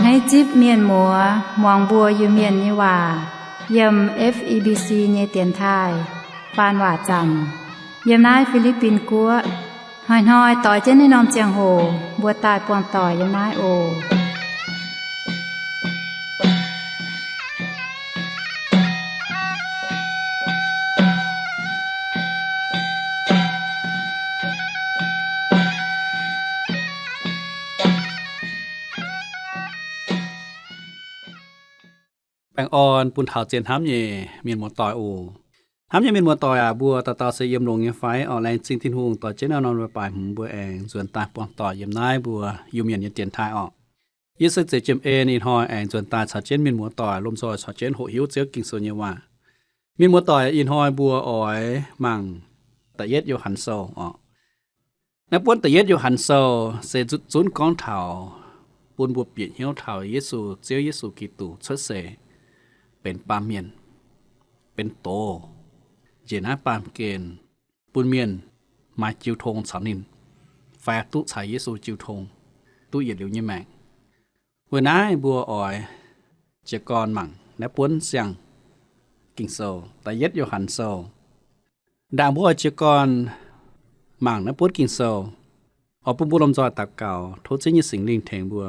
Hneiv zipv mienh muoz muangx mbuo Iu-Mienh nyei waac yiem F E B C nyei dienx taaih faan waac zaamc yiem naaiv Fi^li^bin Guoqv. Hnoi-hnoi doix jienv naaiv norm ziangh hoc mbuo daaih buangh doic yiem naaiv oc. Baengh orn bun taux zien hnamv nyei mienh muoz-doic oc. Hnamv nyei mienh muoz-doic aac, mbuo dauh dauh se yiem longx nyei fai? Orqc, laengz zingh Tin-Hungh doix jienv naaiv norm leiz-baaix hmz mbuo aengx nzuonx daaih buangh doic yiem naaiv mbuo Iu-Mienh nyei dienx taaih orqc. Yie se Zeqc Jiem En, ih hnoi aengx nzuonx daaih caux jienv mienh muoz-doic lomh nzoih caux jienv hoqc hiuv Ziouv Ging-Sou nyei waac. Mienh muoz-doic, ih hnoi mbuo oix mangc da'yietv Yo^han Sou orqc. Naaiv buonv da'yietv Yo^han Sou se zunv gorngv taux bun mbuo bieqc hnyouv taux Yesu, Ziouv Yesu Giduc cuotv seix benx baamh mienh, benx doz, njiec naaiv baamh gen bun mienh maaih jiu tong caux ninh, fai duqv caux Yesu jiu tong, duqv yietc liuz nyei maengc. Weic naaiv mbuo oix jiez gorn mangc naaiv buonv siang Ging-Sou, da'yietv Yo^han Sou. Ndaangc mbuo oix jiez gorn mangc naaiv buonv Ging-Sou, oix bun mbuo lomh nzoih daux gaux tov Ziouv nyei Singx Lingh tengx mbuo,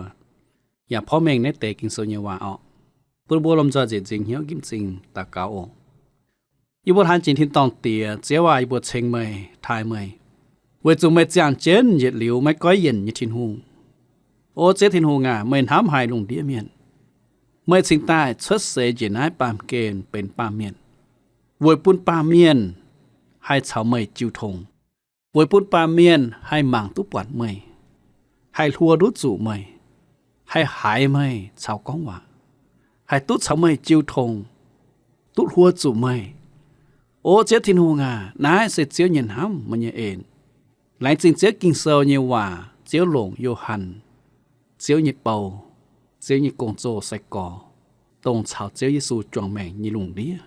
yaac porv mengh naaiv deix Ging-Sou nyei waac orqc. Bun mbuo lomh nzoih nzieqc nzingx hnyouv nqipv m'zing daux gaux oc. Yie mbuo hlaang jiex tin-dorngh Diex, Ziouv aac, yie mbuo ceng meih, taaih meih, weic zuqc meih ziangh jienv yietc liuz maiv goiv yienc nyei Tin-Hungh. O Ziouv Tin-Hungh aac, meih hnamv haic lungh ndiev mienh. Meih cingx daaih cuotv seix njiec naaiv baamh gen benx baamh mienh, weic bun baamh mienh haih caux meih jiu tong, weic bun baamh mienh haih mangc duqv buatc meih, haih hluo duqv zuqc meih, haih haiz meih caux gorngv waac, haih duqv caux meih jiu tong, duqv hluo zuqc meih. O Ziouv Tin-Hungh aac, naaiv se Ziouv nyei hnamv, meih nyei en. Laengz zingh Ziouv Ging-Sou nyei waac Ziouv longc Yo^han, Ziouv nyei bou, Ziouv nyei gong-zoh sai-gorx, dongh caux Ziouv Yesu juangc maengc nyei lungh ndiev,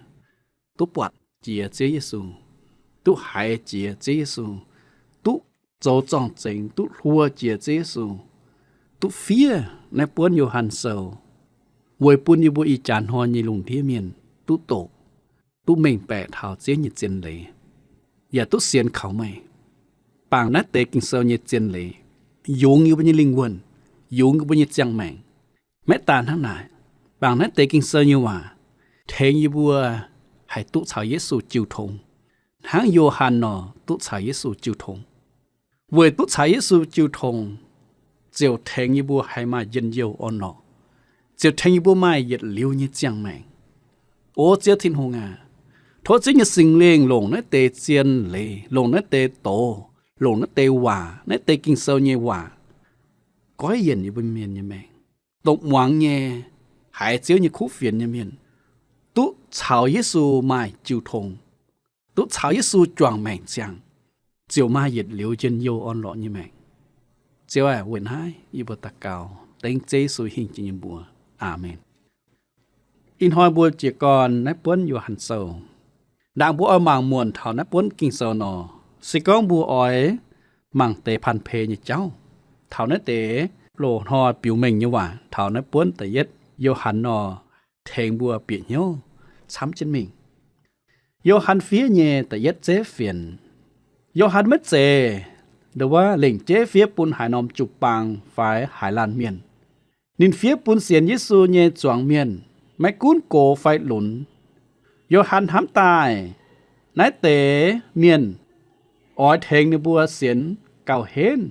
duqv buatc jiex Ziouv Yesu, duqv haiz jiex Ziouv Yesu, duqv zoux zorng-zengx, duqv hluo jiex Ziouv Yesu, duqv fiev naaiv buonv Yo^han Sou, weic bun yie mbuo ih jaax hnoi nyei lungh ndiev mienh duqv doqc, duqv mengh baeqc taux Ziouv nyei zien leiz, yaac duqv sienx kaux meih, bangc naaiv deix Ging-Sou nyei zien leiz yungz yie mbuo nyei lingh wuonh, yungz yie mbuo nyei ziangh maengc. Maiv daan hnangv naaic, bangc naaiv deix Ging-Sou nyei waac tengx yie mbuo haih duqv caux Yesu jiu tong, hnangv Yo^han nor duqv caux Yesu jiu tong. Weic duqv caux Yesu jiu tong, ziouc tengx yie mbuo haih maaih njien-youh orn-lorqc, ziouc tengx yie mbuo maaih yietc liuz nyei ziangh maengc. O Ziouv Tin-Hungh aac, tov Ziouv nyei Singx Lingh longc naaiv deix zien leiz, longc naaiv deix doz, longc naaiv deix waac, naaiv deix Ging-Sou nyei waac, goiv yienc yie mbuo mienh nyei maengc, dongh muangx nyei, haiz Ziouv nyei kuv fienx nyei mienh, duqv caux Yesu maaih jiu tong, duqv caux Yesu juangc maengc ziangh, ziouc maaih yietc liuz njien-youh orn-lorqc nyei maengc. Ziouv aac, weic naaiv yie mbuo daux gaux dengv Ziouv Yesu hingh jiex nyei mbuox. Aamen. Ih hnoi mbuo jiez gorn naaiv buonv Yo^han Sou. Ndaangc mbuo oix mangc muonc taux naaiv buonv Ging-Sou nor, se gorngv mbuo oix mangc deix panh peix nyei jauv, taux naaiv deix loz-hnoi biux mengh nyei waac taux naaiv buonv da'yietv Yo^han nor, tengx mbuo bieqc hnyouv camv jienv mingh. Yo^han fiev nyei da'yietv zeiv fienx. Yo^han maiv zeiz ndo wuov lengc jeiv fiev bun haaix norm jiu-baang fai haaix laanh mienh. Ninh fiev bun sienx Yesu nyei zuangx mienh, maiv gunv gox fai lunx. Yo^han hnamv daaih naaiv deix mienh oix tengx ninh mbuo sienx gauh henv,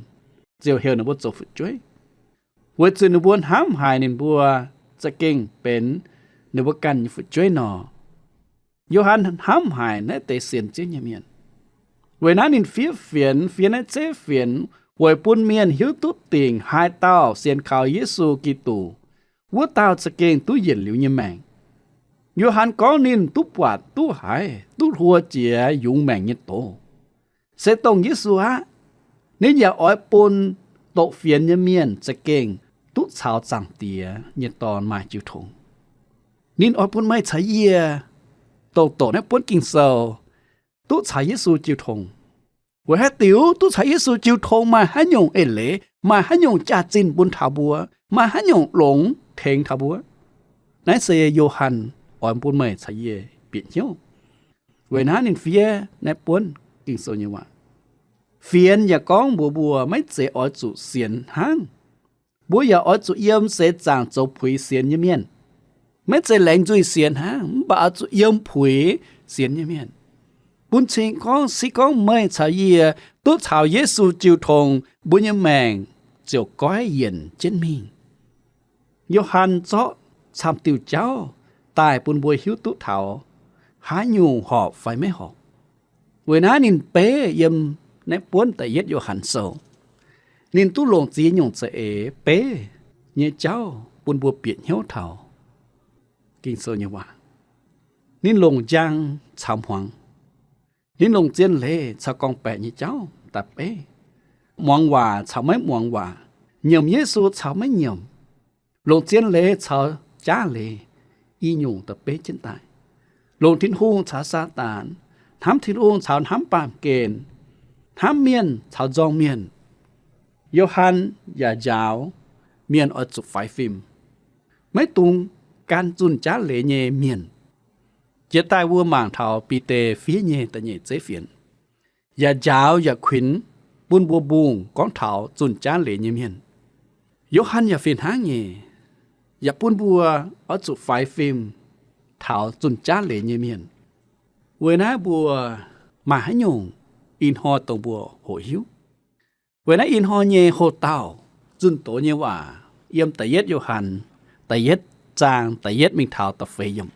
ziouc heuc ninh mbuo zoux fu'jueiv, weic zuqc ninh mbuo hnamv haic ninh mbuo za'gengh benx ninh mbuo ganh nyei fu'jueiv nor. Yo^han hnamv haic naaiv deix sienx Ziouv nyei mienh. Weic naaiv ninh fiev fienx, fiev naaiv zeiv fienx, weic bun mienh hiuv duqv dingc haaix dauh sienx kaux Yesu Giduc, wuov dauh za'gengh duqv yietc liuz nyei maengc. Yo^han gorngv ninh duqv buatc, duqv haiz, duqv hluo jiex yungz maengc nyei doz, se dongh Yesu aqv. Ninh yaac oix bun doqc fienx nyei mienh za'gengh duqv caux Zaangc Diex nyei Dorn maaih jiu tong. Ninh oix bun meih caux yie, dongh doqc naaiv buonv Ging-Sou, duqv caux Yesu jiu tong. Weic haaix diuc duqv caux Yesu jiu tong maaih haaix nyungc eix leiz, maaih haaix nyungc jaax-zinh bun taux mbuo, maaih haaix nyungc longx, tengx taux mbuo. Naaiv se Yo^han oix bun meih caux yie bieqc hnyouv. Weic naaiv ninh fiev naaiv buonv Ging-Sou nyei waac. Fienx yaac gorngv mbuox mbuo, maiv zeiz oix zuqc sienx hnangv. Mbuo yaac oix zuqc yiem seix zaangc zoux puix sienx nyei mienh. Maiv zeiz laengz nzuih sienx hnangv, mv baac oix zuqc yiem puix sienx nyei mienh. Bun cing gorngv, se gorngv meih caux yie duqv caux Yesu jiu tong, mbuo nyei maengc ziouc goiv yienc jienv mingh. Yo^han zorqv camv diuh jauv daaih bun mbuo hiuv duqv taux haaix nyungc horpc fai maiv horpc. Weic naaiv ninh beiv yiem naaiv buonv da'yietv Yo^han Sou. Ninh duqv longc ziex nyungc za'eix beiv nyei jauv bun mbuo bieqc hnyouv taux Ging-Sou nyei waac. Ninh longc njang caux hmuangx. Ninh longc zien leiz caux gorngv-baeqc nyei jauv da'beiv. Muangx waac caux maiv muangx waac, nyiemc Yesu caux maiv nyiemc, longc zien leiz caux jaav leiz, i nyungc da'beiv jienv daaih. Longc Tin-Hungh caux Saadaan, hnamv Tin-Hungh caux hnamv baamh gen, hnamv mienh caux nzorng mienh. Yo^han yaac njaaux mienh oix zuqc faix fim, maiv dungx gan zunh jaav leiz nyei mienh. Jiex daaih mbuo mangc taux Bide fiev nyei da'nyeic zeiv fienx, yaac njaaux yaac kuinx bun mbuo mbungh gorngv taux zunh jaav leiz nyei mienh. Yo^han yaac fih hnangv nyei, yaac bun mbuo oix zuqc faix fim taux zunh jaav leiz nyei mienh. Weic naaiv mbuo maaih haaix nyungc ih hnoi dongh mbuo hoqc hiuv? Weic naaiv ih hnoi nyei hoc-dauh zunh doz nyei waac yiem da'yietv Yo^han da'yietv zaang da'yietv mingh taux da'feix yiemc.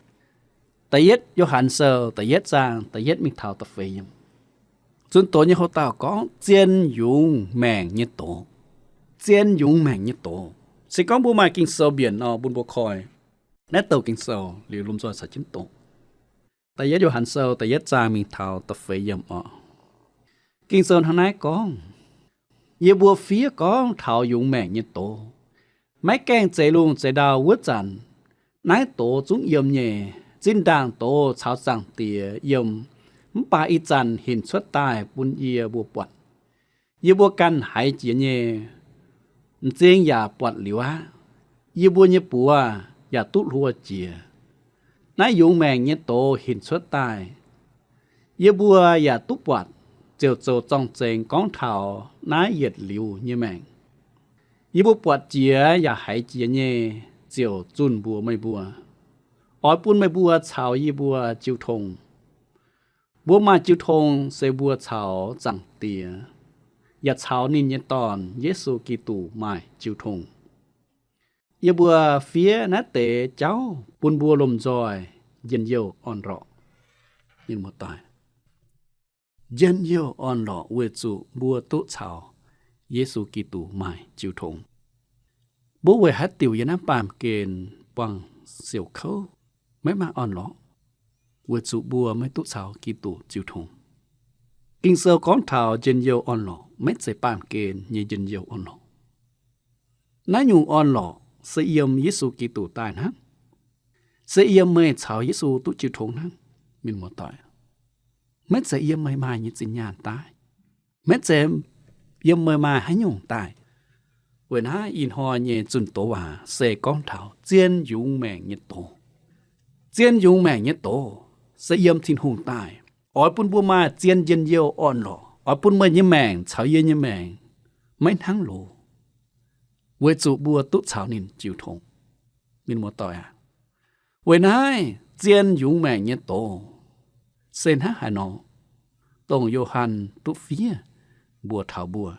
Da'yietv Yo^han Sou da'yietv zaang da'yietv mingh taux da'feix yiemc. Zunh doz nyei hoc-dauh gorngv zien yungz maengc nyei doz. Zien yungz maengc nyei doz. Se gorngv mbuo maaih Ging-Sou mbienc nor, bun mbuo koi naaiv douc Ging-Sou liuz lomh nzoih caux jienv doqc. Da'yietv Yo^han Sou da'yietv zaang mingh taux da'feix yiemc oc. Ging-Sou hnangv naaiv gorngv, Yie mbuo fiev gorngv taux yungz maengc nyei doz, maiv gaengh zeix lungh zeix ndau wuov zanc, naaiv doz zungv yiem nyei. Zinh ndaangc doz caux Zaangc Diex yiem, mv baac ih zanc hinc cuotv daaih bun yie mbuo buatc. Yie mbuo ganh haiz jiex nyei, m'zing yaac buatc liuz aqv. Yie mbuo nyei buoz yaac duqv hluo jiex. Naaiv yungz maengc nyei doz hinc cuotv daaih, yie mbuo yaac duqv buatc, ziouc zoux zorng-zengx gorngv taux naaiv yietc liuz nyei maengc. Yie mbuo buatc jiex yaac haiz jiex nyei ziouc zunh mbuox meih mbuo, oix bun meih mbuo caux yie mbuo jiu tong. Mbuo maaih jiu tong se mbuo caux Zaangc Diex yaac caux ninh nyei Dorn, Yesu Giduc, maaih jiu tong. Yie mbuo fiev naaiv deix jauv bun mbuo lomh nzoih njien-youh orn-lorqc. Mienh muoz-doic, njien-youh orn-lorqc weic zuqc mbuo duqv caux Yesu Giduc maaih jiu tong. Mbuo weic haaix diuc yiem naaiv baamh gen buangh siouc kouv, maiv maaih orn-lorqc? Weic zuqc mbuo maiv duqv caux Giduc jiu tong. Ging-Sou gorngv taux njien-youh orn-lorqc maiv zeiz baamh gen nyei njien-youh orn-lorqc. Naaiv nyungc orn-lorqc se yiem Yesu Giduc daaih hnangv. Se yiem meih caux Yesu duqv jiu tong hnangv, mienh muoz-doic. Maiv zeiz yiem meih maaih nyei zinh nyaanh daaih. Maiv zeiz yiem meih maaih haaix nyungc daaih. Weic naaiv ih hnoi nyei zunh doz waac se gorngv taux zien yungz maengc nyei doz. Zien yungz maengc nyei doz se yiem Tin-Hungh daaih, oix bun mbuo maaih zien njien-youh orn-lorqc, oix bun meih nyei maengc caux yie nyei maengc maiv hnangv loz, weic zuqc mbuo duqv caux ninh jiu tong. Mienh muoz-doic aac, weic naaiv zien yungz maengc nyei doz se hnangv haaix nor, dongh Yo^han duqv fiev mbuox taux mbuo,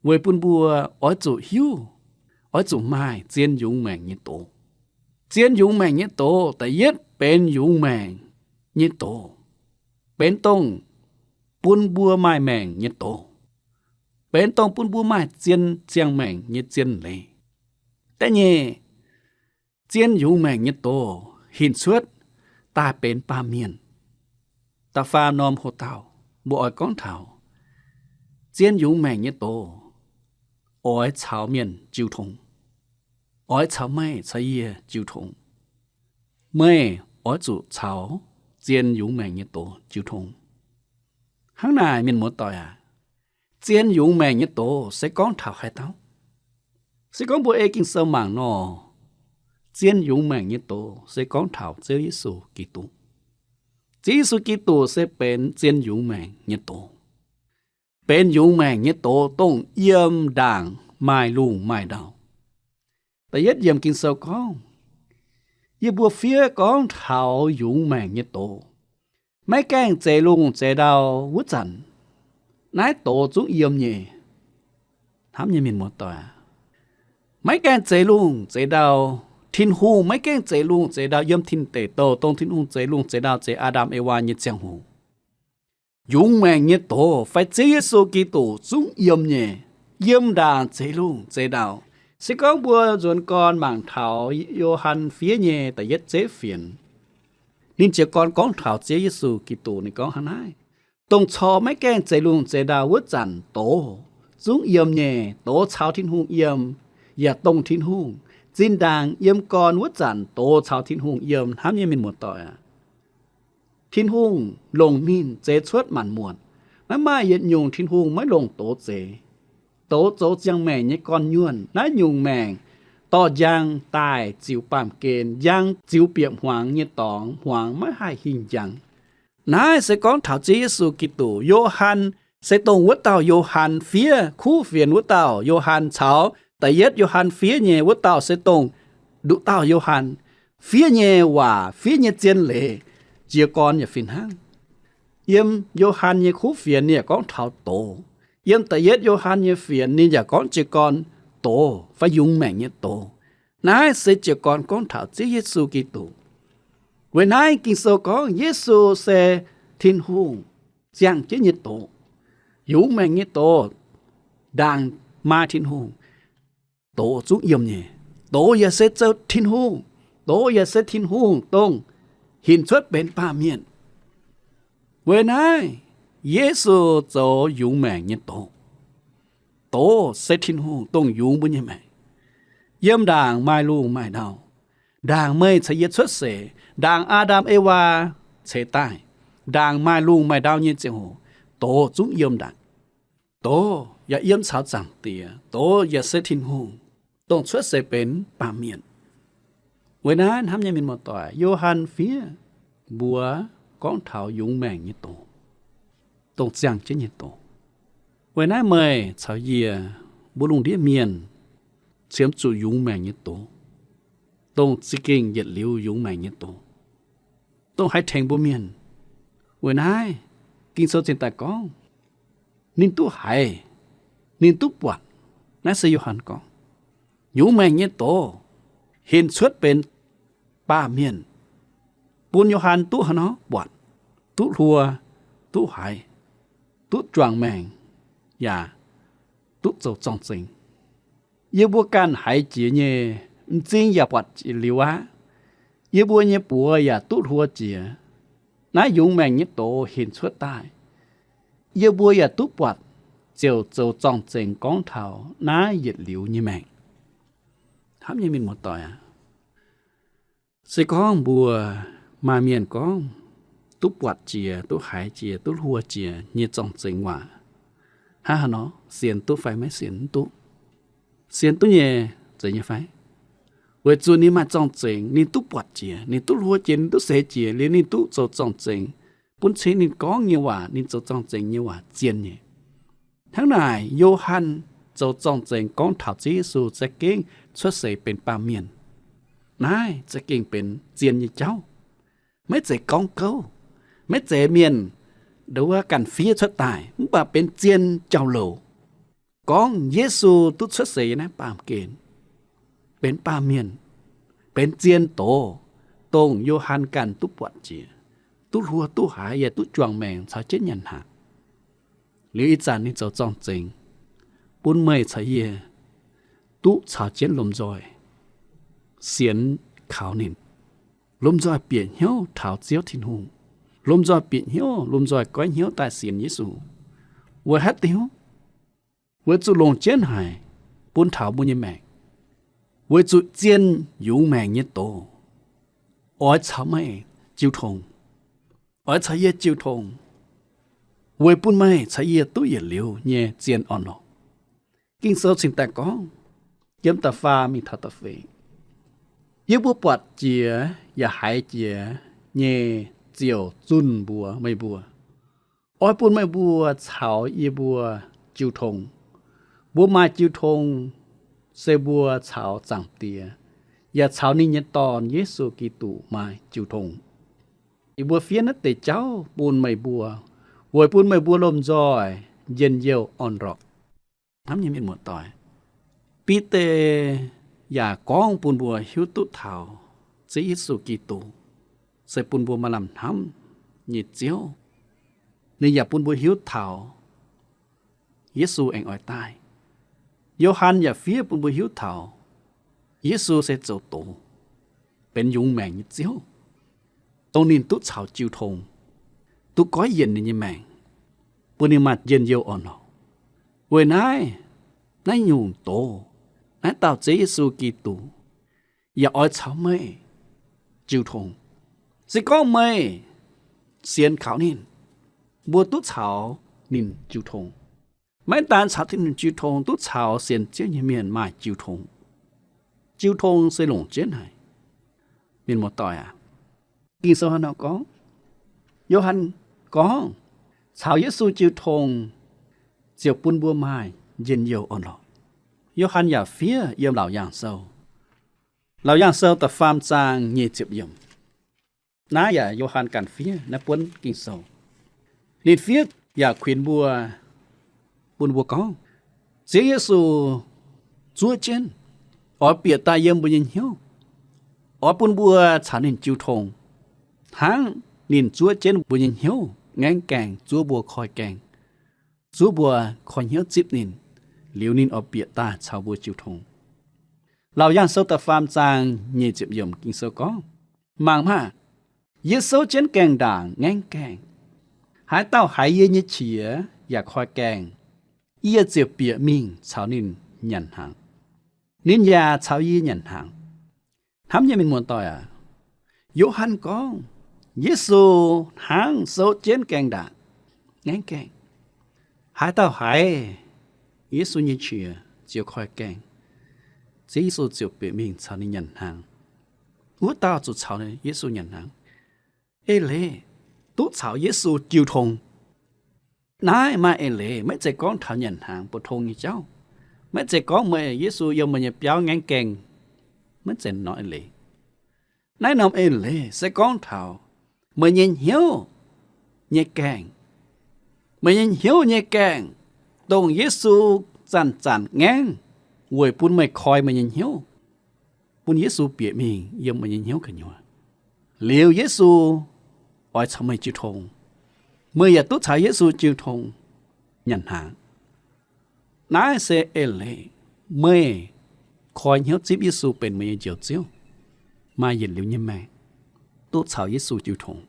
weic bun mbuo oix zuqc hiuv, oix zuqc maaih zien yungz maengc nyei doz. Zien yungz maengc nyei doz da'yietv benx yungz maengc nyei doz, benx dongh bun mbuo maaih maengc nyei doz, benx dongh bun mbuo maaih zien ziangh maengc nyei zien leiz. Da'nyeic, zien yungz maengc nyei doz hinc cuotv daaih benx baamh mienh. Da'faam norm hoc-dauh mbuo oix gorngv taux zien yungz maengc nyei doz oix caux mienh jiu tong, oix caux meih caux yie jiu tong. Meih oix zuqc caux zien yungz maengc nyei doz jiu tong. Hnangv naaic, mienh muoz-doic aac, zien yungz maengc nyei doz se gorngv taux haaix dauh? Se gorngv mbuo ei Ging-Sou mangc nor, Zien yungz maengc nyei doz se gorngv taux Ziouv Yesu Giduc. Ziouv Yesu Giduc se benx zien yungz maengc nyei doz. Benx yungz maengc nyei doz dongh yiem ndaangc maaih lungh maaih ndau. Da'yietv yiemc Ging-Sou gorngv, yie mbuo fiev gorngv taux yungz maengc nyei doz. Maiv gaengh zeix lungh zeix ndau wuov zanc, naaiv doz zungv yiem nyei. Hnamv nyei mienh muoz-doic aac, maiv gaengh zeix lungh zeix ndau, Tin-Hungh maiv gaengh zeix lungh zeix ndau yiem tin-deic douh, dongh Tin-Hungh zeix lungh zeix ndau zeix Aa^ndam Ewaa nyei ziangh hoc, yungz maengc nyei doz fai Ziouv Yesu Giduc zungv yiem nyei, yiem ndaangc zeix lungh zeix ndau. Se gorngv mbuo nzuonx gorn mangc taux Yo^han fiev nyei da'yietv zeiv fienx, ninh jiez gorn gorngv taux Ziouv Yesu Giduc, ninh gorngv hnangv naaiv, dongh corc maiv gaengh zeix lungh zeix ndau wuov zanc doz zungv yiem nyei. Doz caux Tin-Hungh yiem, yaac dongh Tin-Hungh. Zinh ndaangc yiem gorn wuov zanc doz caux Tin-Hungh yiem. Hnamv nyei mienh muoz-doic aac, Tin-Hungh longc ninh zeix cuotv maanc muotc. Maiv maaih yietc nyungc Tin-Hungh maiv longc doz zeix. Doz zoux ziangh maengc nyei gorn-nyuonh. Naaiv nyungc maengc dorh njang daaih ziux baamh gen, njang ziux bieqc hmuangx nyei dorngx, hmuangx maiv haih hingh njang. Naaiv se gorngv taux Ziouv Yesu Giduc. Yo^han se dongh wuov dauh Yo^han fiev, kuv fienx wuov dauh Yo^han caux da'yietv Yo^han fiev nyei wuov dauh se dongh nduqc dauh Yo^han fiev nyei waac, fiev nyei zien leiz jiez gorn yaac fih hnangv. Yiem Yo^han nyei kuv fienx ninh yaac gorngv taux doz. Yiem da'yietv Yo^han nyei fienx ninh yaac gorngv jiez gorn doz fai yungz maengc nyei doz. Naaiv se jiez gorn gorngv taux Ziouv Yesu Giduc. Weic naaiv Ging-Sou gorngv Yesu se Tin-Hungh ziangh jienv nyei doz, yungz maengc nyei doz, ndaangc maaih Tin-Hungh, doz zungv yiem nyei. Doz yaac se zoux Tin-Hungh. Doz yaac se Tin-Hungh dongh hinc cuotv benx baamh mienh. Weic naaiv Yesu zoux yungz maengc nyei doz. Doz se Tin-Hungh dongh yungz mbuo nyei maengc. Yiem ndaangc maaih lungh maaih ndau. Ndaangc meih caux yie cuotv seix, ndaangc Aa^ndam Ewaa ceix daaih, ndaangc maaih lungh maaih ndau nyei ziangh hoc, doz zungv yiem ndaangc. Doz yaac yiem caux Zaangc Diex. Doz yaac se Tin-Hungh, dongh cuotv seix benx baamh mienh. Weic naaiv hnamv nyei mienh muoz-doic, Yo^han fiev mbuox gorngv taux yungz maengc nyei doz, dongh ziangh jienv nyei doz. Weic naaiv meih caux yie mbuo lungh ndiev mienh qiemx zuqc yungz maengc nyei doz, dongh za'gengh yietc liuz yungz maengc nyei doz, dongh haih tengx mbuo mienh. Weic naaiv Ging-Sou cingx daaih gorngv, ninh duqv haiz, ninh duqv buatc. Naaiv se Yo^han gorngv, yungz maengc nyei doz hinc cuotv benx baamh mienh, bun Yo^han duqv haaix nor buatc, duqv hluo, duqv haiz, duqv juangc maengc, yaac duqv zoux zorng-zengx. Yie mbuo ganh haiz jiex nyei, m'zing yaac buatc jiex liuz aqv. Yie mbuo nyei buoz yaac duqv hluo jiex. Naaiv yungz maengc nyei doz hinc cuotv daaih, yie mbuo yaac duqv buatc ziouc zoux zorng-zengx gorngv taux naaiv yietc liuz nyei maengc. Hnamv nyei mienh muoz-doic aac, se gorngv mbuo maaih mienh gorngv duqv buatc jiex, duqv haiz jiex, duqv hluo jiex nyei zorng-zengx waac, hnangv haaix nor, sienx duqv fai maiv sienx duqv? Sienx duqv nyei, zeiz nyei fai? Weic zuqc ninh maaih zorng-zengx, ninh duqv buatc jiex, ninh duqv hluo jiex, ninh duqv seix jiex, liuz ninh duqv zoux zorng-zengx, bun cing ninh gorngv nyei waac, ninh zoux zorng-zengx nyei waac zien nyei. Hnangv naaic, Yo^han zoux zorng-zengx gorngv taux Ziouv Yesu za'gengh cuotv seix benx baamh mienh. Naaiv za'gengh benx zien nyei jauv. Maiv zeiz gorngv gouv, maiv zeiz mienh nduov ganh fiev cuotv daaih, mv baac benx zien jauv-louc. Gorngv Yesu duqv cuotv seix yiem naaiv baamh gen, benx baamh mienh, benx zien doz, dongh Yo^han ganh duqv buatc jiex, duqv hluo, duqv haiz, yaac duqv juangc maengc caux jienv nyanc hnaangx. Liuz ih zanc ninh zoux zorng-zengx, bun meih caux yie duqv caux jienv lomh nzoih sienx kaux ninh, lomh nzoih bieqc hnyouv taux Ziouv Tin-Hungh, lomh nzoih bieqc hnyouv, lomh nzoih goiv hnyouv daaih sienx Yesu. Weic haaix diuc? Weic zuqc longc jienv haic bun taux mbuo nyei maengc. Weic zuqc zien yungz maengc nyei doz oix caux meih jiu tong, oix caux yie jiu tong, weic bun meih caux yie duqv yietc liuz nyei zien orn-lorqc. Ging-Sou cingx daaih gorngv, yiem da'faam mingh taux da'feix, Yie mbuo buatc jiex yaac haiz jiex nyei ziouc zunh mbuox meih mbuo, oix bun meih mbuo caux yie mbuo jiu tong. Mbuo maaih jiu tong se mbuo caux Zaangc Diex yaac caux ninh nyei Dorn, Yesu Giduc, maaih jiu tong. Yie mbuo fiev naaiv deix jauv bun meih mbuo, weic bun meih mbuo lomh nzoih njien-youh orn-lorqc. Hnamv nyei mienh muoz-doic, Bide yaac gorngv bun mbuo hiuv duqv taux Ziouv Yesu Giduc se bun mbuo maaih lamh hnamv nyei Ziouv. Ninh yaac bun mbuo hiuv taux Yesu aengx oix daaih. Yo^han yaac fiev bun mbuo hiuv taux Yesu se zoux doz, benx yungz maengc nyei Ziouv, dongh ninh duqv caux jiu tong, duqv goiv yienc ninh nyei maengc, bun ninh maaih njien-youh orn-lorqc. Weic naaiv, naaiv nyungc doz, naaiv dauh Ziouv Yesu Giduc yaac oix caux meih jiu tong. Se gorngv meih sienx kaux ninh, mbuo duqv caux ninh jiu tong. Maiv daan caux Tin-Hungh jiu tong, duqv caux sienx Ziouv nyei mienh maaih jiu tong. Jiu tong se longc jienv haic. Mienh muoz-doic aac, Ging-Sou hnangv nor gorngv, Yo^han gorngv, caux Yesu jiu tong ziouc bun mbuo maaih njien-youh orn-lorqc. Yo^han yaac fiev yiem Laauc Yaangh Sou, Laauc Yaangh Sou da'faam zaang nyic ziepc yiemc. Naaiv yaac Yo^han ganh fiev naaiv buonv Ging-Sou. Ninh fiev yaac kuinx mbuo, bun mbuo gorngv, Ziouv Yesu zuov jienv, oix bieqc daaih yiem mbuo nyei hnyouv, oix bun mbuo caux ninh jiu tong, hnangv ninh zuov jienv mbuo nyei hnyouv, ngaengv gaengh zuov mbuo koi gaengh, zuov mbuo koi hnyouv zipv ninh, liuz ninh oix bieqc daaih caux mbuo jiu tong. Laauc Yaangh Sou da'faam zaang nyic ziepc yiemc Ging-Sou gorngv, Mangc maah! Yie souv jienv gaengh ndaangc ngaengv gaengh. Haaix dauh haiz yie nyei qiex yaac koi gaengh, yie ziouc bieqc mingh caux ninh nyanc hnaangx, ninh yaac caux yie nyanc hnaangx. Hnamv nyei mienh muoz-doic aac, Yo^han gorngv Yesu hnangv souv jienv gaengh ndaangc ngaengv gaengh. Haaix dauh haiz Yesu nyei qiex ziouc koi gaengh, Ziouv Yesu ziouc bieqc mingh caux ninh nyanc hnaangx. Wuov dauh zuqc caux Yesu nyanc hnaangx. Eix leiz duqv caux Yesu jiu tong. Naaiv maaih eix leiz, maiv zeiz gorngv taux nyanc hnaangx bou tong nyei jauv. Maiv zeiz gorngv meih Yesu yiem meih nyei biauv ngaengv gaengh. Maiv zeiz nor eix leiz. Naaiv norm eix leiz se gorngv taux meih nyei hnyouv nyei gaengh. Meih nyei hnyouv nyei gaengh, dongh Yesu zanc-zanc ngaengv weic bun meih koi meih nyei hnyouv, bun Yesu bieqc mingh yiem meih nyei hnyouv gu'nyuoz. Liuz Yesu oix caux meih jiu tong, meih yaac duqv caux Yesu jiu tong nyanc hnaangx. Naaiv se eix leiz meih koi hnyouv zipv Yesu benx meih nyei Njoux Ziouv, maaih yietc liuz nyei maengc, duqv caux Yesu jiu tong.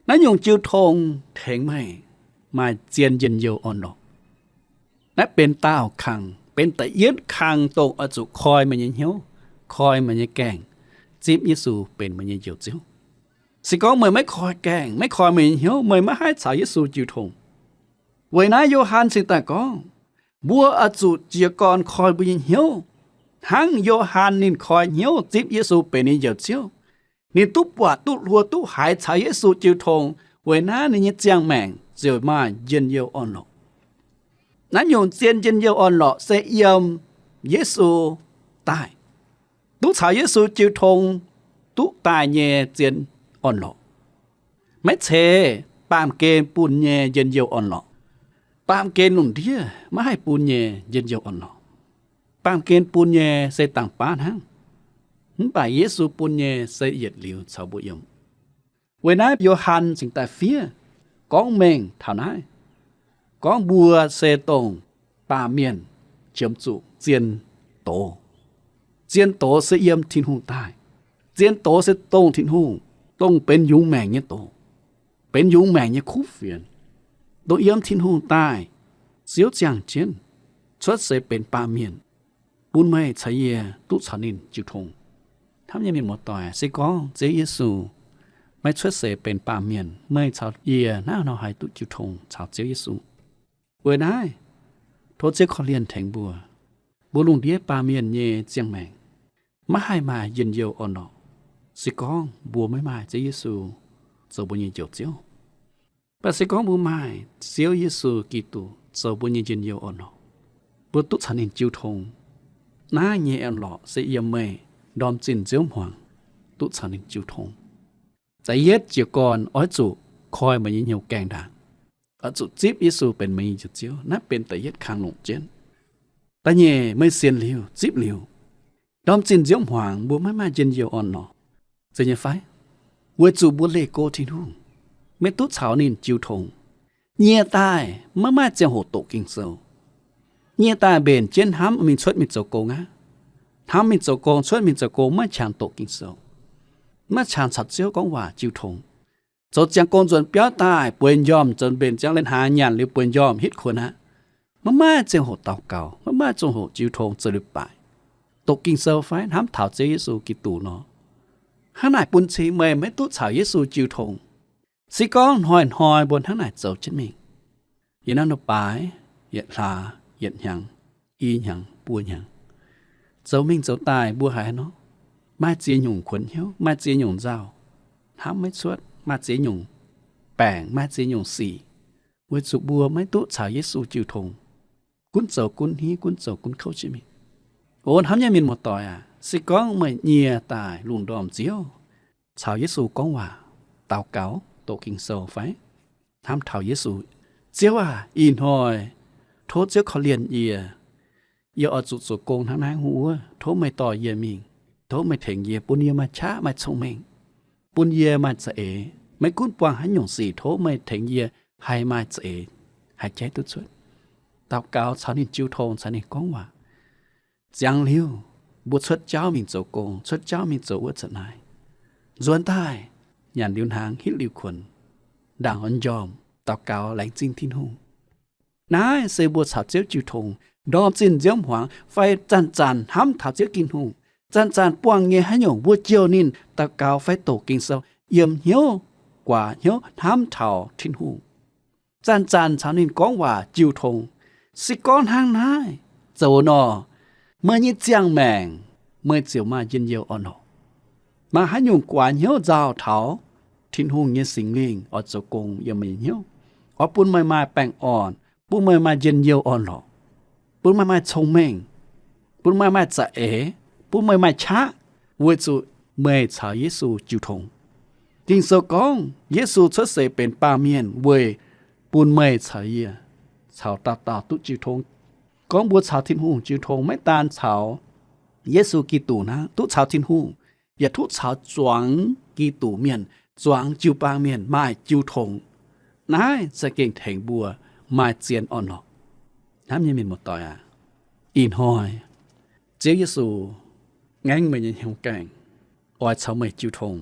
Naaiv nyungc jiu tong tengx meih maaih zien njien-youh orn-lorqc. Naaiv benx daauh kangx, benx da'yietv kangx dongh oix zuqc koi meih nyei hnyouv, koi meih nyei gaengh, zipv Yesu benx meih nyei Njoux Ziouv. Se gorngv meih maiv koi gaengh, maiv koi meih nyei hnyouv, meih maiv haih caux Yesu jiu tong. Weic naaiv Yo^han cingx daaih gorngv, mbuo oix zuqc jiez gorn koi mbuo nyei hnyouv, hnangv Yo^han ninh koi hnyouv zipv Yesu benx ninh Njoux Ziouv. Ninh duqv buatc, duqv hluo, duqv haiz caux Yesu jiu tong, weic naaiv ninh nyei ziangh maengc ziouc maaih njien-youh orn-lorqc. Naaiv nyungc zien njien-youh orn-lorqc se yiem Yesu daaih. Duqv caux Yesu jiu tong duqv daaih nyei zien orn-lorqc, maiv zeiz baamh gen bun nyei njien-youh orn-lorqc. Baamh gen lungh ndiev maiv haih bun nyei njien-youh orn-lorqc. Baamh gen bun nyei se dangh baav hnangv, mv baac Yesu bun nyei se yietc liuz caux mbuo yiem. Weic naaiv Yo^han cingx daaih fiev gorngv mengh taux naaiv, gorngv mbuo se dongh baamh mienh qiemx zuqc zien doz. Zien doz se yiem Tin-Hungh daaih. Zien doz se dongh Tin-Hungh, dongh benx yungz maengc nyei doz, benx yungz maengc nyei kuv fienx, dongh yiem Tin-Hungh daaih, Ziouv ziangh jienv, cuotv seix benx baamh mienh, bun meih caux yie duqv caux ninh jiu tong. Hnamv nyei mienh muoz-doic, se gorngv Ziouv Yesu maiv cuotv seix benx baamh mienh, meih caux yie naaiv nor haih duqv jiu tong caux Ziouv Yesu. Weic naaiv, tov Ziouv korv-lienh tengx mbuo. Mbuo lungh ndiev baamh mienh nyei ziangh maengc, maiv haih maaih njien-youh orn-lorqc, se gorngv mbuo maiv maaih Ziouv Yesu zoux mbuo nyei Njoux Ziouv. Mv baac se gorngv mbuo maaih Ziouv Yesu Giduc zoux mbuo nyei njien-youh orn-lorqc, mbuo duqv caux ninh jiu tong. Naaiv nyei orn-lorqc se yiem meih ndorm zinh nziouv hmuangx duqv caux ninh jiu tong. Da'yietv jiez gorn oix zuqc koi meih nyei hnyouv gaengh ndaangc, oix zuqc zipv Yesu benx meih nyei Njoux Ziouv. Naaiv benx da'yietv kang longc jienv. Da'nyeic, meih sienx liuz, zipv liuz, ndorm zinh nziouv hmuangx mbuo maiv maaih njien-youh orn-lorqc. Zeiz nyei fai? Weic zuqc mbuo leih go Tin-Hungh, maiv duqv caux ninh jiu tong. Nyieh daaih maiv maaih ziangh hoc doqc Ging-Sou. Nyieh daaih mbenc jienv hnamv mingh cuotv mingh zoux gong aqv. Hnamv mingh zoux gong, cuotv mingh zoux gong, maiv qangx doqc Ging-Sou, maiv qangx caux Ziouv gorngv waac jiu tong. Zoux ziangx gong nzuonx biauv daaih bueix njormh, zoux mbenc ziangx leiz-hnaangx nyanc liuz bueix njormh hitv kuonx aqv. Maiv maaih ziangh hoc daux gaux, maiv maaih ziangh hoc jiu tong zoux leiz-baaix, doqc Ging-Sou fai hnamv taux Ziouv Yesu Giduc nor, hnangv naaic bun cing meih maiv duqv caux Yesu jiu tong. Se gorngv hnoi-hnoi mbuo hnangv naaic zoux jienv mingh, yietc norm baaix, yietc hlaax, yietc hnyangx, i hnyangx, buo hnyangx, zoux mingh zoux daaih mbuo haiz nor, maaih ziex nyungc kuonx hnyouv, maaih ziex nyungc nzauh, hnamv maiv cuotv, maaih ziex nyungc baengc, maaih ziex nyungc sic, weic zuqc mbuo maiv duqv caux Yesu jiu tong, gunv zoux gunv hniev, gunv zoux gunv kouv jienv mingh. O hnamv nyei mienh muoz-doic aac, se gorngv meih nyie daaih lungh ndorm nziouv caux Yesu gorngv waac, daux gaux, doqc Ging-Sou fai hnamv taux Yesu, Ziouv aac, ih hnoi tov Ziouv korv-lienh yie. Yie oix zuqc zoux gong hnangv naaiv hnangv wuov. Tov meih dorh yie mingh. Tov meih tengx yie, bun yie maaih qaqv, maaih cong-mengh, bun yie maaih za'eix. Maiv gunv buangh haaix nyungc sic, tov meih tengx yie haih maaih za'eix, haih jaiv duqv cuotv. Daux gaux caux ninh jiu tong, caux ninh gorngv waac. Ziangx liuz, mbuo cuotv jauv mingh zoux gong, cuotv jauv mingh zoux wuov zanc naaiv, nzuonx daaih, nyanc liuz hnaangx, hitv liuz kuonx, ndaangc oix njormh, daux gaux laengz zingh Tin-Hungh. Naaiv se mbuo caux Ziouv jiu tong ndorm zinh nziouv hmuangx fai zanc-zanc hnamv taux Ziouv Tin-Hungh. Zanc-zanc buangh nyei haaix nyungc mbuo jouh ninh daux gaux fai doqc Ging-Sou, yiem hnyouv, guaax hnyouv hnamv taux Tin-Hungh, zanc-zanc caux ninh gorngv waac jiu tong. Se gorngv hnangv naaiv zoux nor, meih nyei ziangh maengc meih ziouc maaih njien-youh orn-lorqc. Maaih haaix nyungc guaax hnyouv nzauh taux, Tin-Hungh nyei Singx Lingh oix zoux gong yiem meih nyei hnyouv, oix bun meih maaih baengh orn, bun meih maaih njien-youh orn-lorqc, bun meih maaih cong-mengh, bun meih maaih za'eix, bun meih maaih qaqv, weic zuqc meih caux Yesu jiu tong. Ging-Sou gorngv Yesu cuotv seix benx baamh mienh weic bun meih caux yie caux dauh dauh duqv jiu tong. Gorngv mbuo caux Tin-Hungh jiu tong maiv daan caux Yesu Giduc hnangv, duqv caux Tin-Hungh, yaac duqv caux zuangx Giduc mienh, zuangx jiu-baang mienh maaih jiu tong. Naaiv za'gengh tengx mbuo maaih zien orn-lorqc. Hnamv nyei mienh muoz-doic aac, ih hnoi Ziouv Yesu ngaengv meih nyei hnyouv gaengh, oix caux meih jiu tong.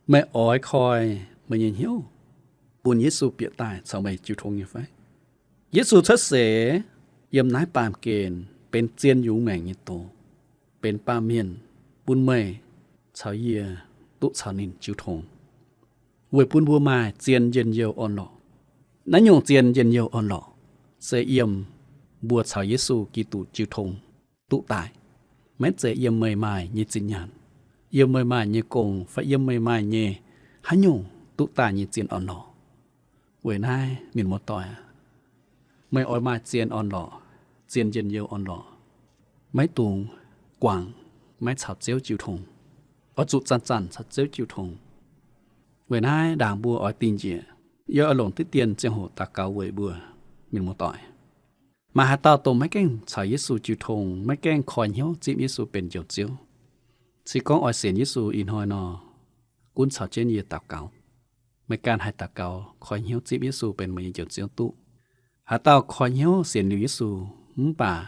Meih oix koi meih nyei hnyouv bun Yesu bieqc daaih caux meih jiu tong nyei fai? Yesu cuotv seix yiem naaiv baamh gen benx zien yungz maengc nyei doz, benx baamh mienh bun meih caux yie duqv caux ninh jiu tong, weic bun mbuo maaih zien njien-youh orn-lorqc. Naaiv nyungc zien njien-youh orn-lorqc se yiem mbuo caux Yesu Giduc jiu tong duqv daaih. Maiv zeiz yiem meih maaih nyei zinh nyaanh, yiem meih maaih nyei gong, fai yiem meih maaih nyei haaix nyungc duqv daaih nyei zien orn-lorqc. Weic naaiv mienh muoz-doic aac, meih oix maaih zien orn-lorqc, zien njien-youh orn-lorqc, maiv dungx guangc maiv caux Ziouv jiu tong. Oix zuqc zanc-zanc caux Ziouv jiu tong. Weic naaiv ndaangc mbuo oix dingh njiec, yie oix longc diqv dien ziangh hoc daux gaux weic mbuo mienh muoz-doic. Maaih haaix dauh dongh maiv gaengh caux Yesu jiu tong, maiv gaengh koi hnyouv zipv Yesu benx Njoux Ziouv, se gorngv oix sienx Yesu ih hnoi nor, gunv caux jienv yie daux gaux. Meih ganh haih daux gaux koi hnyouv zipv Yesu benx meih nyei Njoux Ziouv duqv. Haaix dauh koi hnyouv sienx liuz Yesu mv baac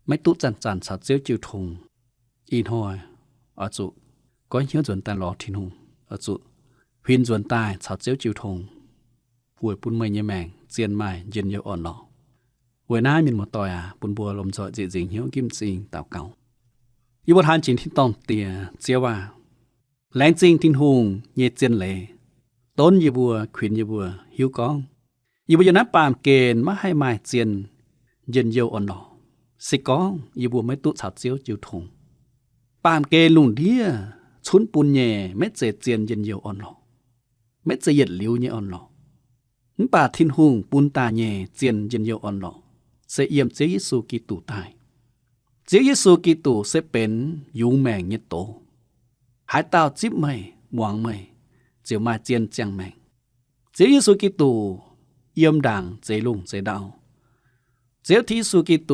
maiv duqv zanc-zanc caux Ziouv jiu tong, ih hnoi oix zuqc goiv hnyouv nzuonx daaih lorz Tin-Hungh, oix zuqc huin nzuonx daaih caux Ziouv jiu tong, weic bun meih nyei maengc zien maaih njien-youh orn-lorqc, Weic naaiv mienh muoz-doic aac, bun mbuo lomh nzoih nzieqc nzingc hnyouv nqimv m'zing daux gaux. Yie mbuo taan jiex tin-dorngh Diex, Ziouv aah! Laengz zingh Tin-Hungh nyei zien leiz, donv yie mbuo, kuinx yie mbuo hiuv gorngv yie mbuo yiem naaiv baamh gen maiv haih maaih zien njien-youh orn-lorqc, se gorngv yie mbuo maiv duqv caux Ziouv jiu tong. baamh gen lungh ndiev cunv bun nyei maiv zeiz zien njien-youh orn-lorqc, maiv zeiz yietc liuz nyei orn-lorqc. Mv baac Tin-Hungh bun daaih nyei zien njien-youh orn-lorqc se yiem Ziouv Yesu Giduc daaih. Ziouv Yesu Giduc se benx yungz maengc nyei doz. Haaix dauh zipv meih, muangx meih, ziouc maaih zien ziangh maengc. Ziouv Yesu Giduc yiem ndaangc zeix lungh zeix ndau. Ziouv Yesu Giduc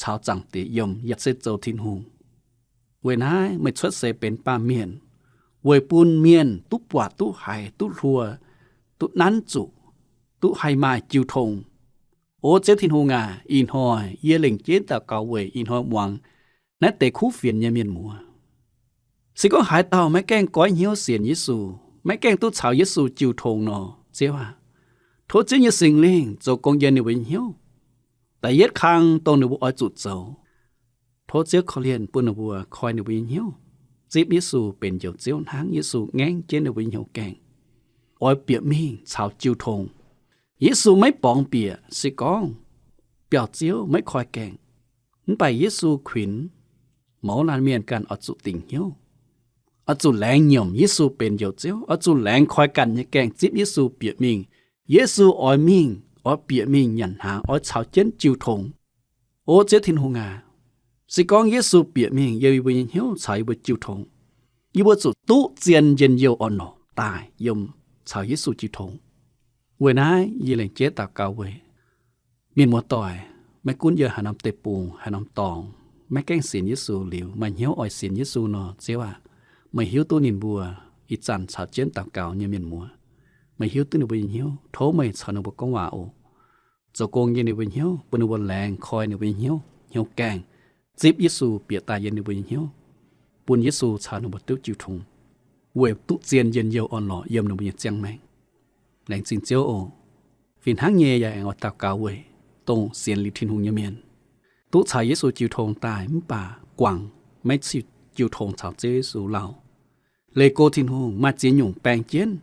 caux Zaangc Diex yiem, yaac se zoux Tin-Hungh. Weic naaiv meih cuotv seix benx baamh mienh, weic bun mienh duqv buatc, duqv haiz, duqv hluo, duqv nanv zuqc, duqv haih maaih jiu tong. O Ziouv Tin-Hungh aac, ih hnoi yie lengc jeiv daux gaux weic ih hnoi muangx naaiv deix kuv fienx nyei mienh muoz. Se gorngv haaix dauh maiv gaengh goiv hnyouv sienx Yesu, maiv gaengh duqv caux Yesu jiu tong nor, Ziouv aac, tov Ziouv nyei Singx Lingh zoux gong yiem ninh mbuo nyei hnyouv. Da'yietv kang dongh ninh mbuo oix zuqc zoux, tov Ziouv korv-lienh bun ninh mbuo koi ninh mbuo nyei hnyouv, zipv Yesu benx Njoux Ziouv hnangv. Yesu ngaengv jienv ninh mbuo nyei hnyouv gaengh, oix bieqc mingh caux jiu tong. Yesu maiv borngz bieqc, se gorngv biauv-ziouv maiv koi gaengh. Mv baac Yesu kuinx mouz laanh mienh ganh oix zuqc dingc hnyouv, oix zuqc laengz nyiemc Yesu benx Njoux Ziouv, oix zuqc laengz koi ganh nyei gaengh zipv Yesu bieqc mingh. Yesu oix mingh, oix bieqc mingh nyanc hnaangx, oix caux jienv jiu tong. O Ziouv Tin-Hungh aac, se gorngv Yesu bieqc mingh yiem yie mbuo nyei hnyouv caux yie mbuo jiu tong, yie mbuo zuqc duqv zien njien-youh orn-lorqc daaih yiem caux Yesu jiu tong. Weic naaiv yie lengc jeiv daux gaux weic mienh muoz doic, maiv gunv yiem haaix norm deic-bung, haaix norm dorngx, maiv gaengh sienx Yesu liuz maaih hnyouv oix sienx Yesu nor, Ziouv aac, meih hiuv duqv ninh mbuo ih zanc caux jienv daux gaux nyei mienh muoz. Meih hiuv duqv ninh mbuo nyei hnyouv, tov meih caux ninh mbuo gorngv waac oc. Zoux gong yiem ninh mbuo nyei hnyouv, bun ninh mbuo laengz koi ninh mbuo nyei hnyouv, hnyouv gaengh zipv Yesu bieqc daaih yiem ninh mbuo nyei hnyouv, bun Yesu caux ninh mbuo duqv jiu tong, weic duqv zien njien-youh orn-lorqc yiem ninh mbuo nyei ziangh maengc. Laengz zingh Ziouv oc. Fih hnangv nyei yaac aengx oix daux gaux weic dongh sienx liuz Tin-Hungh nyei mienh, duqv caux Yesu jiu tong daaih mv baac guangc maiv ziux jiu tong caux Ziouv Yesu lauh. Leih go Tin-Hungh, maaih ziex nyungc baeng jienv,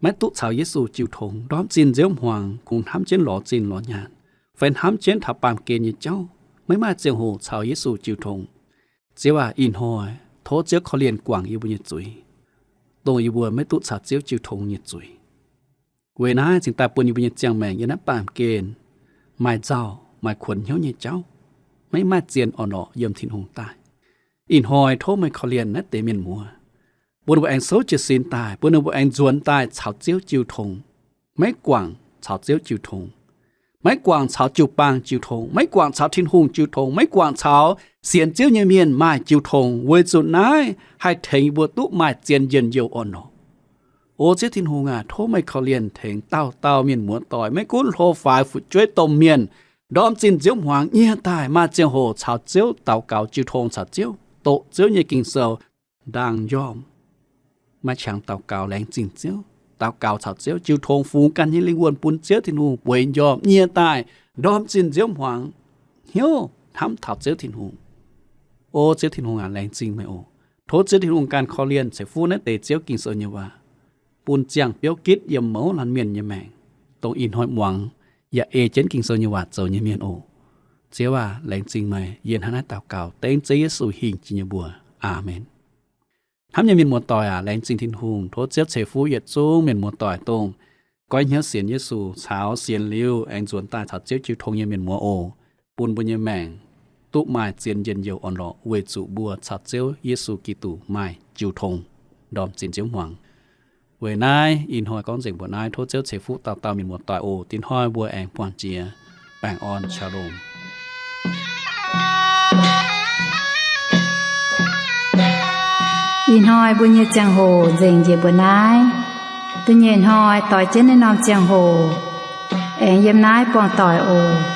maiv duqv caux Yesu jiu tong, ndorm zinh nziouv hmuangx kungx hnamv jienv lorz zinh lorz nyaanh, fai hnamv jienv taux baamh gen nyei jauv, maiv maaih ziangh hoc caux Yesu jiu tong. Ziouv aac, ih hnoi tov Ziouv korv-lienh guangc yie mbuo nyei zuiz, dongh yie mbuo maiv duqv caux Ziouv jiu tong nyei zuiz. Weic naaiv cingx daaih bun yie mbuo nyei ziangh maengc yiem naaiv baamh gen maaih nzauh maaih kuonx hnyouv nyei jauv, maiv maaih zien orn-lorqc yiem Tin-Hungh daaih. Ih hnoi tov meih korv-lienh naaiv deix mienh muoz, bun ninh mbuo aengx souv jiez sin daaih, bun ninh mbuo aengx nzuonx daaih caux Ziouv jiu tong, maiv guangc caux Ziouv jiu tong, maiv guangc caux jiu-baang jiu tong, maiv guangc caux Tin-Hungh jiu tong, maiv guangc caux sienx Ziouv nyei mienh maaih jiu tong, weic zuqc naaiv haih tengx yie mbuo duqv maaih zien njien-youh orn-lorqc. O Ziouv Tin-Hungh aac, tov meih korv-lienh tengx dauh dauh mienh muoz doic, maiv gunv hlo faix, fu'jueiv, domh mienh, ndorm zinh nziouv hmuangx nyieh daaih maaih ziangh hoc caux Ziouv daux gaux jiu tong caux Ziouv, doqc Ziouv nyei Ging-Sou, ndaangc njormh maaih qangx daux gaux laengz zingh Ziouv, daux gaux caux Ziouv, jiu tong fungx ganh nyei lingh wuonh bun Ziouv Tin-Hungh bueix njormh nyieh daaih ndorm zinh nziouv hmuangx hnyouv hnamv taux Ziouv Tin-Hungh. O Ziouv Tin-Hungh aac, laengz zingh meih oc. Tov Ziouv Tin-Hungh ganh korv-lienh ceix fuqv naaiv deix Ziouv Ging-Sou nyei waac bun ziangh biouv gitv yiem mouz laanh mienh nyei maengc, dongh ih hnoi muangx yaac ei jienv Ging-Sou nyei waac zoux nyei mienh oc. Ziouv aac, laengz zingh meih. Yie hnangv naaiv daux gaux dengv Ziouv Yesu hingh jiex nyei mbuox. Aamen. Hnamv nyei mienh muoz-doic aac, laengz zingh Tin-Hungh. Tov Ziouv ceix fuqv yietc zungv mienh muoz-doic, dongh goiv hnyouv sienx Yesu caux sienx liuz aengx nzuonx daaih caux Ziouv jiu tong nyei mienh muoz oc. Bun mbuo nyei maengc duqv maaih zien njien-youh orn-lorqc weic zuqc mbuo caux Ziouv Yesu Giduc maaih jiu tong ndorm zinh nziouv hmuangx. Weic naaiv ih hnoi gorngv nzengc mbuoqc naaiv. Tov Ziouv ceix fuqv dauh dauh mienh muoz-doic oc. Diex hnoi mbuo aengx buangh jiex. Baengh orn, Shalom. Ih hnoi mbuo nyei ziangh hoc nzengc njiec mbuoqc naaiv. Da'nyeic hnoi doix jienv naaiv norm ziangh hoc aengx yiem naaiv buangh doic oc.